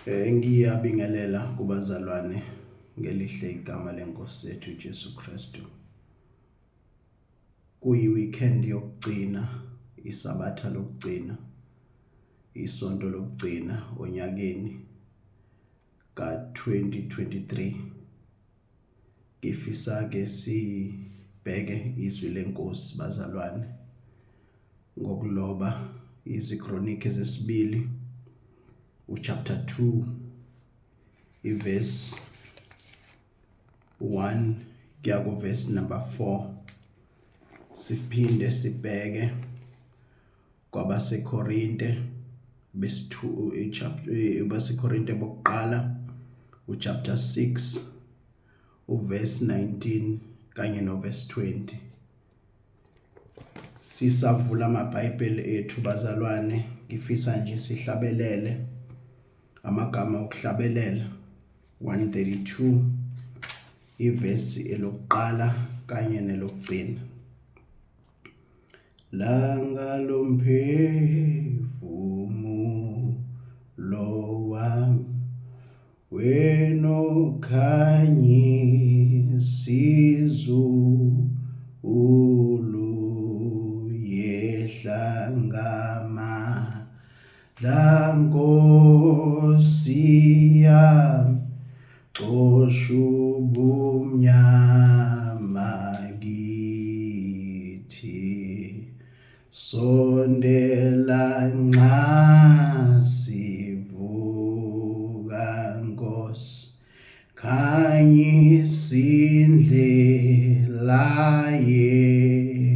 Ngiyabingelela kubazalwane ngelihle igama lenkosi yethu Jesu Kristu. Kuyi-weekend yokugcina, isabatha lokugcina, isonto lokugcina onyakeni ka-2023. Ngifisa ke sibheke izwi lenkosi bazalwane ngokuloba iziKronike zesibili uchapter 2 iverse 1 kuya kuverse number 4. Siphinde sibheke kwabaseKorinte besithu chapter baseKorinte bokuqala uchapter 6 uverse 19 kanye noverse 20. Sisavula amaBhayibheli ethu bazalwane, ngifisa nje sihlabelele amagama okuhlabelela 132 ivesi elokuqala kanye nelokugcina. Langa lomphefumulo wami wena okhanyisa izulu yehla ngamandla Nkosi yami xosha ubumnyama kithi sondela nxa sivuka Nkosi khanyisa indlela yethu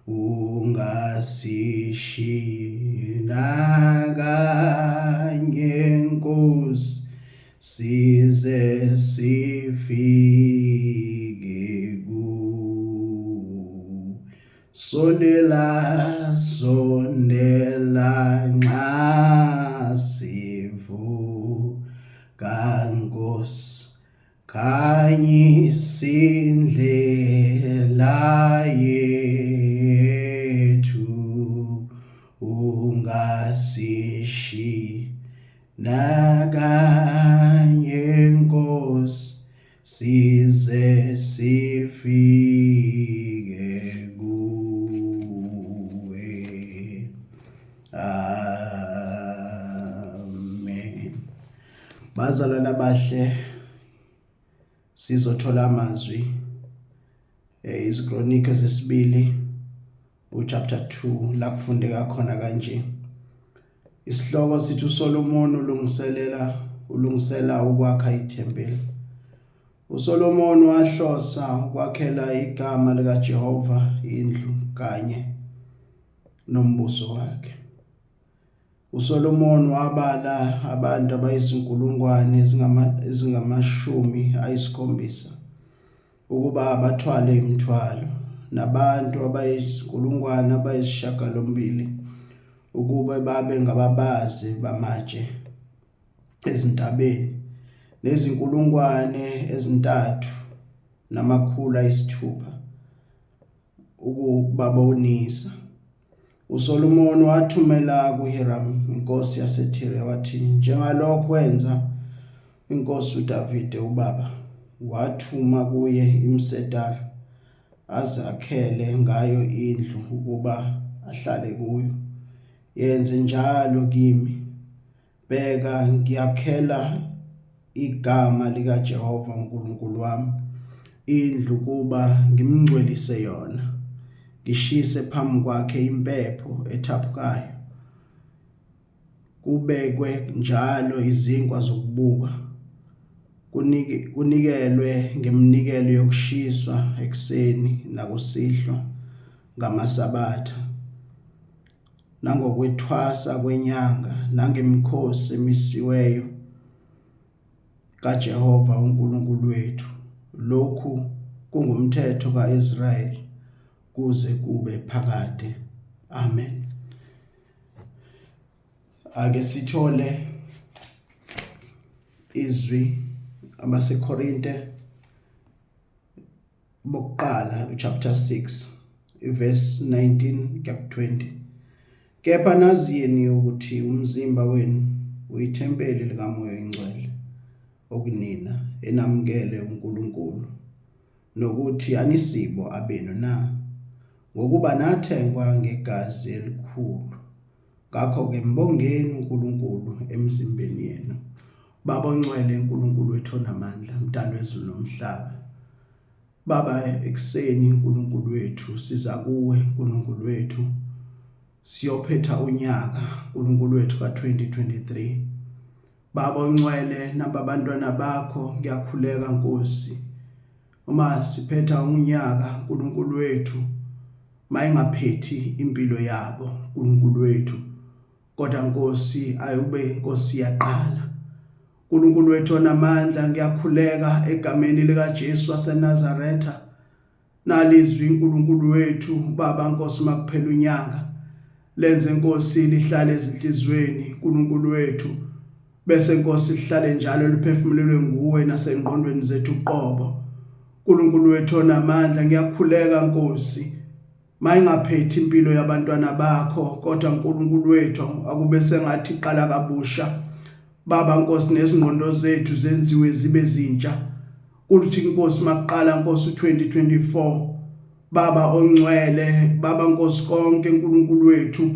ungasishiyi nakanye Nkosi size sifike kuwe. Sondela, sondela nxa sivuka Nkosi khanyisa indlela yethu ungasishiyi nakanye Nkosi size sifike kuwe. Amen. Bazalwane abahle, sizothola amazwi iziKronike zesibili uchapter 2 la kufundeka khona kanje. Isihloko sithi uSolomon ulungiselela ulungisela ukwakha ithempeli. USolomon wahlosa ukwakhela igama likaJehova indlu kanye nombuso wakhe. USolomon wabala abantu abayizinkulungwane ezingama-70 ukuba bathwale imithwalo, nabantu abayizinkulungwane abayisishiyagalombili ukuba babe ngababazi bamatshe ezintabeni, nezinkulungwane 3600 ukubabonisa. USolomoni wathumela kuHiram inkosi yaseThire wathi, njengalokho wenza inkosi uDavide ubaba, wathuma kuye imisedari azakhele ngayo indlu ukuba ahlale kuyo. Yenze njalo kimi. Bheka, ngiyakhela igama likaJehova uNkulunkulu wami indlu kuba ngimngcwelise yona, ngishise phambi kwakhe impepho ethaphukayo, kubekwe njalo izinkwa zokubuka, kunikelwe ngeminikelo yokushiswa ekuseni nakusihlwa ngamaSabatha. Nangokwethwasa kwenyanga nangemikhosi emisiweyo kaJehova uNkulunkulu wethu. Lokhu kungumthetho kaIsrayeli kuze kube phakade. Amen. Ake sithole izwi abaseKorinte bokuqala uchapter 6 iverse 19 kuya ku 20. Kepha nazi yini ukuthi umzimba wenu uyithempeli likaMoya oyiNgcwele okunina enamukele uNkulunkulu, nokuthi anisibo abenu na? Ngokuba nathengwa ngegazi elikhulu. Ngakho-ke mbongeni uNkulunkulu emizimbeni yenu. Baba oNgcwele, uNkulunkulu wethu onamandla, Mdali wezulu nomhlaba. Baba ekuseni uNkulunkulu wethu siza kuwe uNkulunkulu wethu siyophetha unyaka uNkulunkulu wethu ka-2023. Baba oNgcwele namba abantwana bakho ngiyakhuleka Nkosi uma siphetha unyaka uNkulunkulu wethu mayingaphethi impilo yabo uNkulunkulu wethu kodwa Nkosi ayube inkosi yaqala uNkulunkulu wethu onamandla ngiyakhuleka egameni likaJesu waseNazaretha nalizwi uNkulunkulu wethu baba Nkosi makuphela unyaka lenze Nkosi lihlale ezinhlizweni uNkulunkulu wethu bese Nkosi lihlale njalo liphefumulelwe nguwe nasengqondweni zethu uqobo uNkulunkulu wethu onamandla ngiyakhuleka Nkosi Mayingaphethi impilo yabantwana bakho kodwa uNkulunkulu wethu akube sengathi qala kabusha Baba Nkosi nezingqondo zethu zenziwe zibe zintsha kuthi Nkosi makuqala Nkosi u2024 Baba ongcwele Baba Nkosi konke uNkulunkulu wethu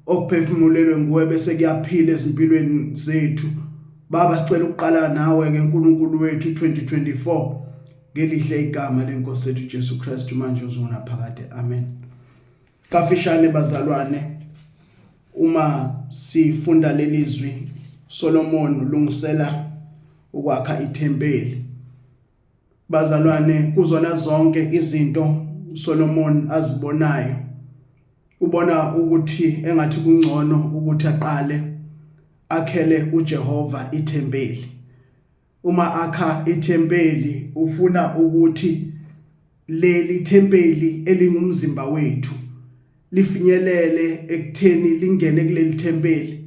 okuphefumulelwe nguwe bese kuyaphila ezimpilweni zethu Baba sicela ukuqala nawe ke uNkulunkulu wethu 2024 Ngelihle igama lenkosi yethu Jesu Kristu manje uzona phakade. Amen. Kafishane bazalwane uma sifunda lelizwi Solomon ulungisela ukwakha ithempeli. Bazalwane kuzona zonke izinto uSolomon azibonayo ubona ukuthi engathi kungcono ukuthi aqale akhele uJehova ithempeli. Uma akha ithempeli ufuna ukuthi leli thempeli elingumzimba wethu lifinyelele ekutheni lingene kuleli thempeli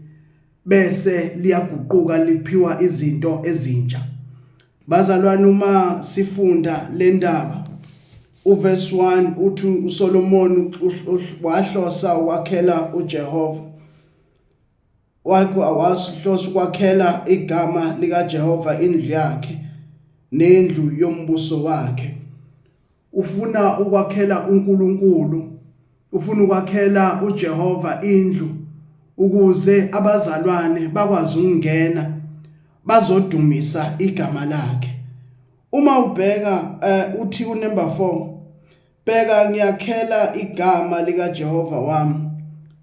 bese liyaguquka liphiwa izinto ezintsha. Bazalwane uma sifunda le ndaba uverse 1 uthi uSolomon wahlosa ukwakhela uJehova Wahlosa ukwakhela igama likaJehova indlu yakhe nendlu yombuso wakhe. Ufuna ukwakhela uNkulunkulu, ufuna ukwakhela uJehova indlu ukuze abazalwane bakwazi ukungena bazodumisa igama lakhe. Uma ubheka eh, uthi unumber 4 Bheka ngiyakhela igama likaJehova wami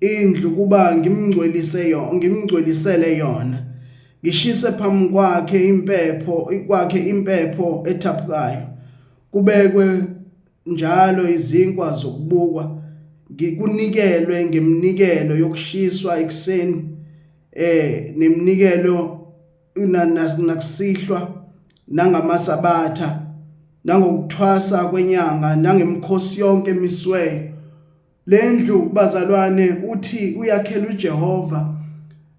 indlu kuba ngimngcwelise yona ngimngcwelisele yona ngishise phambi kwakhe impepho kwakhe impepho ethaphukayo kubekwe njalo izinkwa zokubukwa ngikunikelwe ngeminikelo yokushiswa ekuseni eh neminikelo nakusihlwa nangamasabatha nangokuthwasa kwenyanga nangemikhosi yonke emisiweyo lendlu bazalwane uthi uyakhela uJehova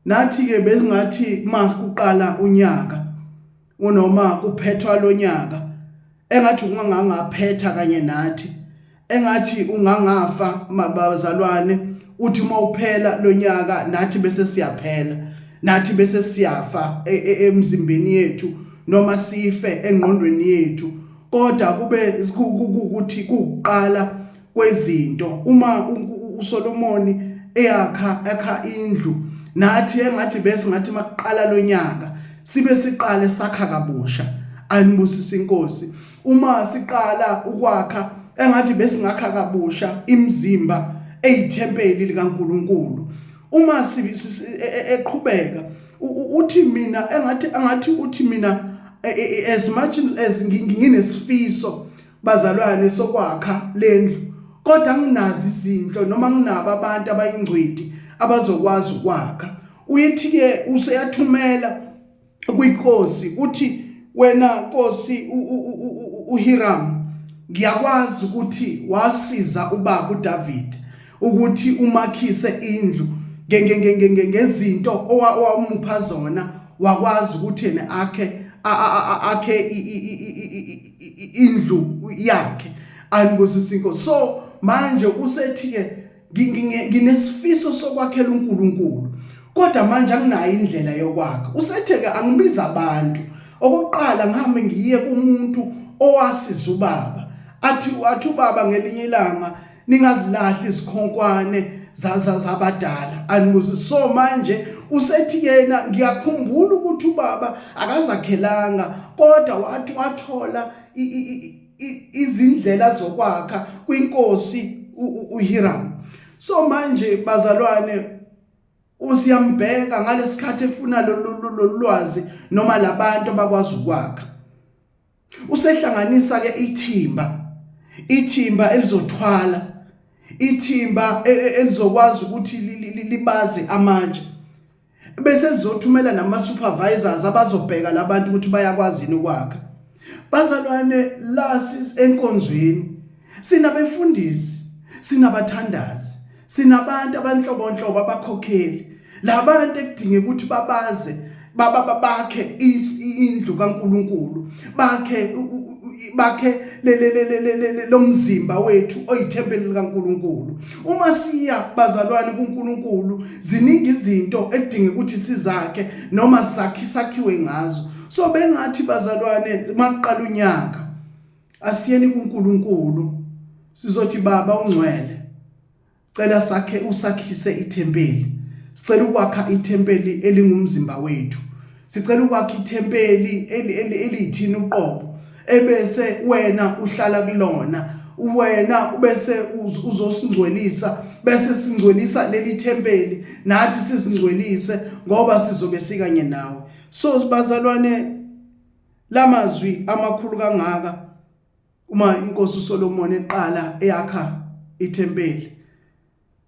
nathi ke besingathi makuqala unyaka unoma kuphethwa lonyaka engathi ungangangaphetha kanye nathi engathi ungangafa mabazalwane uthi uma uphela lonyaka nathi bese siyaphela nathi bese siyafa e, e, emzimbeni yethu noma sife engqondweni yethu kodwa kube ukuthi kuqala kwezinto uma uSolomoni eyakha akha indlu nathi engathi bese ngathi makuqala lonyaka sibe siqale sakha kabusha anibusisa inkosi uma siqala ukwakha engathi besingakha kabusha imizimba eyithempeli likaNkuluNkulu uma e, e, eqhubeka uthi mina engathi angathi uthi mina e, as much as nginesifiso bazalwane sokwakha lendlu kodwa nginazi izinto noma nginabo abantu abayingcweti abazokwazi ukwakha uyithi ke useyathumela kwinkosi uthi wena nkosi uHiram ngiyakwazi ukuthi wasiza ubaba uDavid ukuthi umakhise indlu ngezinto owamupha zona wakwazi ukuthi yena akhe akhe indlu yakhe anibusisa inkosi so manje usethi ke Nginesifiso sokwakhela uNkulunkulu kodwa manje anginayo indlela yokwakha. Usethe ke angibiza abantu. Okokuqala ngihambe ngiye kumuntu owasiza ubaba. Athi ubaba ngelinye ilanga ningazilahli izikhonkwane zabadala anibuzi. So manje usethi yena ngiyakhumbula ukuthi ubaba akazakhelanga kodwa wathi wathola izindlela zokwakha kwinkosi uHiram. So manje bazalwane usiyambheka ngalesikhathi efuna lolu lwazi noma labantu abakwazi ukwakha. Usehlanganisa ke ithimba, ithimba elizothwala, ithimba e, e, elizokwazi ukuthi libaze amatshe bese lizothumela nama supervisors abazobheka labantu ukuthi bayakwazi yini ukwakha. Bazalwane, la enkonzweni sinabefundisi, sinabathandazi, sinabantu abanhlobonhlobo, abakhokheli, labantu ekudingeka ukuthi babaze baba bakhe indlu kaNkuluNkulu, bakhe lomzimba wethu oyithempeli likaNkuluNkulu. Uma siya bazalwane kuNkulunkulu, ziningi izinto ekudingeka ukuthi sizakhe noma sakhe sakhiwe ngazo. So bengathi bazalwane makuqala unyaka asiyeni kuNkulunkulu, sizothi Baba ungcwele, cela sakhe usakhise ithempeli. Sicela ukwakha ithempeli elingumzimba wethu. Sicela ukwakha ithempeli eliyithina uqobo, ebese wena uhlala kulona, wena ubese uzosingcwelisa, bese singcwelisa leli thempeli, nathi sizingcwelise ngoba sizobe sikanye nawe. So bazalwane, lamazwi amakhulu kangaka uma inkosi uSolomon eqala eyakha ithempeli,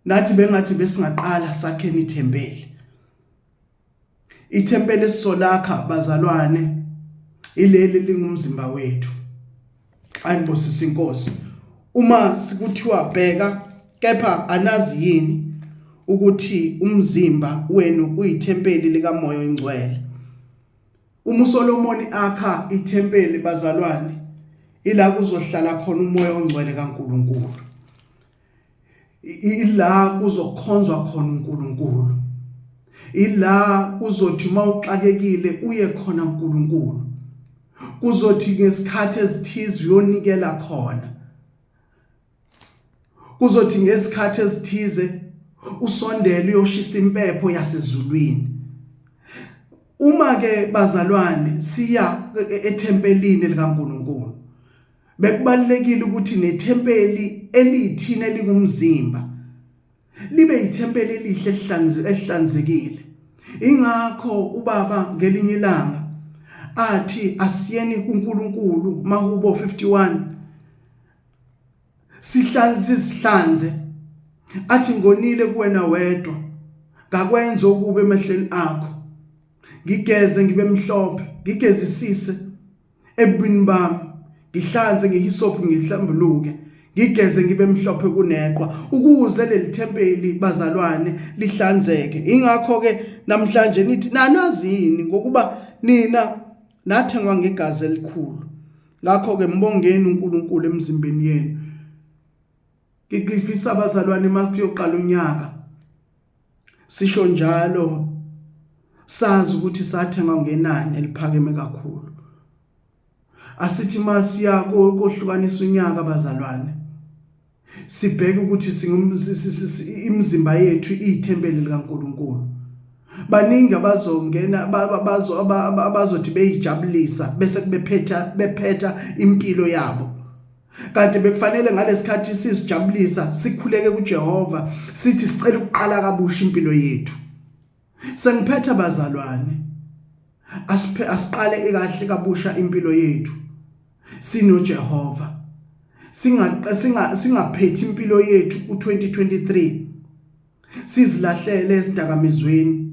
nathi bengathi besingaqala sakheni ithempeli. Ithempeli esisolakha bazalwane ileli lingumzimba wethu. Ayibusise inkosi. Uma sikuthiwa bheka, kepha anazi yini ukuthi umzimba wenu uyithempeli likaMoya oNgcwele? Uma uSolomoni akha ithempeli bazalwane, ila kuzohlala khona uMoya oNgcwele kaNkuluNkulu. Ila kuzokhonzwa khona uNkulunkulu. Ila kuzothi uma uxakekile uye khona uNkulunkulu. Kuzothi ngesikhathi ezithize uyonikela khona. Kuzothi ngezikhathi ezithize usondele uyoshisa impepho yasezulwini. Uma ke bazalwane siya ethempelini likaNkuluNkulu, bekubalekile ukuthi nethempeli eliyithina elingumzimba libe yithempeli elihle elihlanzekile. Ingakho ubaba ngelinye ilanga athi asiyeni kuNkulunkulu, Mahubo 51, sihlanze sizihlanze, athi ngonile kuwena wedwa, ngakwenza okubi emehlweni akho, ngigeze ngibe mhlophe, ngigezisise ebubini bami, ngihlanze ngehisophu ngihlambuluke, ngigeze ngibe mhlophe kuneqhwa, ukuze leli thempeli bazalwane lihlanzeke. Ingakho ke namhlanje nithi nanazi yini, ngokuba nina nathengwa ngegazi elikhulu. Ngakho-ke mbongeni uNkulunkulu emzimbeni yenu. Ngifisa abazalwane uma kuyoqala unyaka sisho njalo sazi ukuthi sathengwa ngenani eliphakeme kakhulu. Asithi masiya kohlukanisa unyaka bazalwane, sibheke ukuthi imizimba yethu iyithempeli likaNkulunkulu. Baningi abazongena bazo abazothi beyijabulisa bese kubephetha bephetha impilo yabo. Kanti bekufanele ngalesikhathi sizijabulisa sikhuleke kuJehova sithi sicela ukuqala kabusha impilo yethu. Sengiphetha bazalwane, asiphe asiqale kahle kabusha impilo yethu sinoJehova. Singa singaphethi impilo yethu ku2023 sizilahlele ezidakamizweni,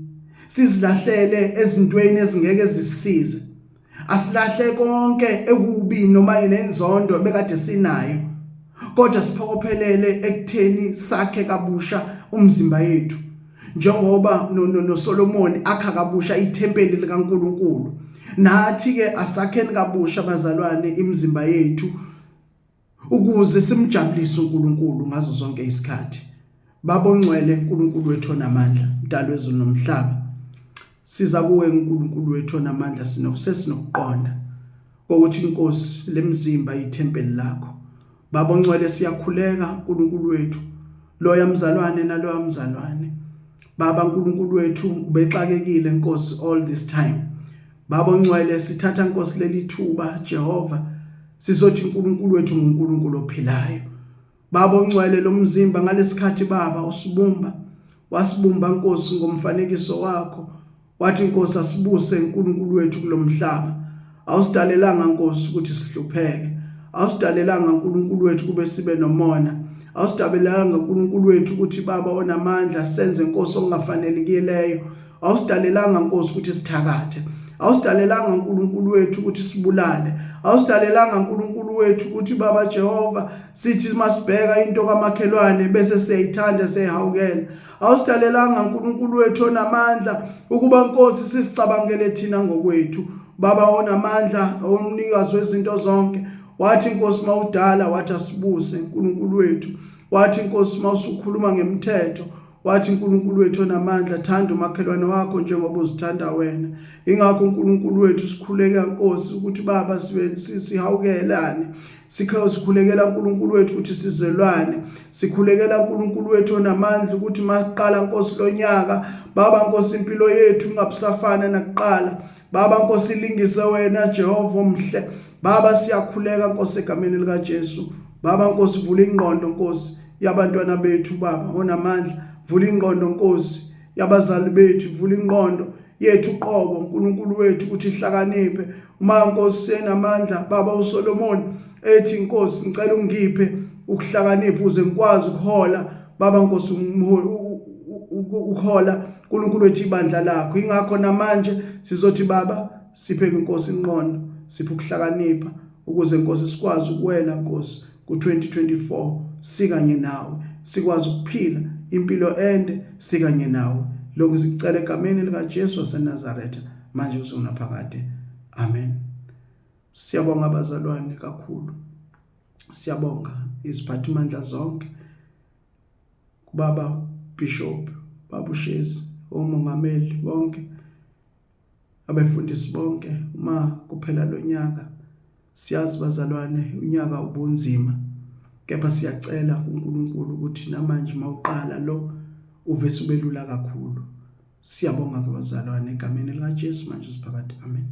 sizilahlele ezintweni ezingeke zisisize. Asilahle konke ekubi noma nenzondo bekade sinayo, kodwa siphokophelele ekutheni sakhe kabusha umzimba yethu, njengoba noSolomoni akha kabusha ithempeli likaNkuluNkulu. Nathi ke asakheni kabusha bazalwane imizimba yethu ukuze simjabulise uNkulunkulu ngazo zonke isikhathi. Baba ongcwele uNkulunkulu wethu onamandla, mdali wezulu nomhlaba. Siza kuwe uNkulunkulu wethu onamandla sinokusesinokuqonda ukuthi inkosi lemzimba ithempeli lakho. Baba ongcwele siyakhuleka uNkulunkulu wethu loya mzalwane naloya mzalwane. Baba uNkulunkulu wethu ubexakekile Nkosi all this time. Baba ongcwele sithatha Nkosi leli thuba Jehova sizothi uNkulunkulu wethu nguNkulunkulu ophilayo. Baba ongcwele lomzimba ngalesikhathi baba usibumba wasibumba Nkosi ngomfanekiso wakho wathi Nkosi asibuse uNkulunkulu wethu kulomhlaba awusidalelanga Nkosi ukuthi sihlupheke awusidalelanga uNkulunkulu wethu kube sibe nomona awusidalelanga uNkulunkulu wethu ukuthi baba onamandla senze Nkosi okungafanelekileyo Awusidalelanga Nkosi ukuthi sithakathe. Awusidalelanga uNkulunkulu wethu ukuthi sibulale. Awusidalelanga uNkulunkulu wethu ukuthi Baba Jehova sithi masibheka into kamakhelwane bese siyayithanda siyayihawukela. Awusidalelanga uNkulunkulu wethu onamandla ukuba Nkosi sisicabangele thina ngokwethu. Baba onamandla omnikazi wezinto zonke wathi Nkosi mawudala wathi asibuse uNkulunkulu wethu. Wathi Nkosi mawusukhuluma ngemthetho Wathi uNkulunkulu wethu onamandla, thanda umakhelwane wakho njengoba uzithanda wena. Ingakho uNkulunkulu wethu sikhuleka Nkosi ukuthi baba sibe sihawukelane. Sikhulekela uNkulunkulu wethu ukuthi sizelwane. Sikhulekela uNkulunkulu wethu onamandla ukuthi maqala Nkosi lonyaka, baba Nkosi impilo yethu ingabusafana nakuqala. Baba Nkosi lingise wena Jehova omhle. Baba siyakhuleka Nkosi egameni lika Jesu. Baba Nkosi vula ingqondo Nkosi yabantwana bethu Baba onamandla. Vula ingqondo Nkosi yabazali bethu, vula ingqondo yethu uqobo uNkulunkulu wethu ukuthi ihlakaniphe. Uma Nkosi senamandla Baba uSolomon ethi Nkosi ngicela ungiphe ukuhlakanipha uze ngikwazi ukuhola Baba Nkosi ukuhola uNkulunkulu wethu ibandla lakho ingakho namanje sizothi baba siphe inkosi inqondo siphe ukuhlakanipha ukuze inkosi sikwazi ukuwela nkosi ku2024 sikanye nawe sikwazi ukuphila impilo ende sikanye nawe lokhu sikucela egameni likaJesu waseNazaretha manje usunaphakade amen siyabonga abazalwane kakhulu siyabonga iziphathimandla zonke Baba Bishop, Baba uShezi, omongameli bonke, abefundisi bonke, uma kuphela lo nyaka siyazi bazalwane unyaka ubunzima kepha siyacela kuNkulunkulu ukuthi namanje mawuqala lo uvese ubelula kakhulu. Siyabonga ke bazalwane egameni likaJesu manje siphakade. Amen.